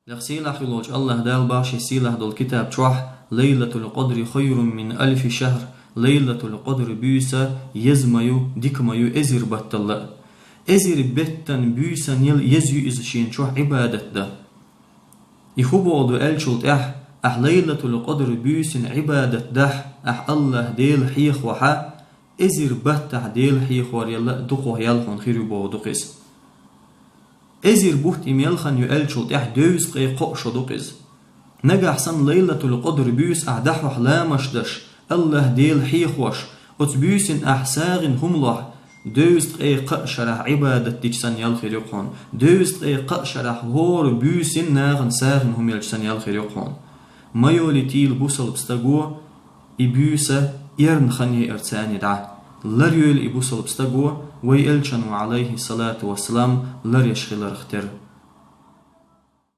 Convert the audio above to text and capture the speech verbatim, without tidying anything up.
Дах сийлахь хилолчу Аллах Дала башха сийлахь долу китаб чохь: «Лайлатул Къадри хайрун мин альфи шахр». Лайлатул Къадри буьйса еза ма ю, дика ма ю эзир батталла. Эзир беттан буьйсанел еза ю иза шена чохь Ӏибадат дан. И хӀун боху ду аьллачул тӀаьхьа, ахь Лайлатул Къадри буьйсина Ӏибадат дахь, ахь Аллах Дела хьехавахь, эзир баттахь Дела хьехорел а дукха ял хьуна хир ю боху ду-кх иза. Эзир бутт и мел хан ю аьллачул тӀаьхьа девзткъе кхоъ шо ду-кх иза. Нагахь санна Лайлатул Къадри буьйса ахь дахьахь ламаш даш, Аллах Дела хьехош, оцу буьйсина ахь сагӀина хӀума лохь, девзткъе кхаа шарахь Ӏибадат дича санна ял хир ю-кх хьуна, девзткъе кхаа шарахь хӀора буьйсина нахана сагӀина хӀума елча санна ял хир ю-кх хьуна. Ма йолийтийла бусалба стаго и буьйса эрна хан яйарца дӀа. Лар йойла и бусалба стаго вай элчано, Ӏалайхи салату вассалам, лар еш хиларх тера.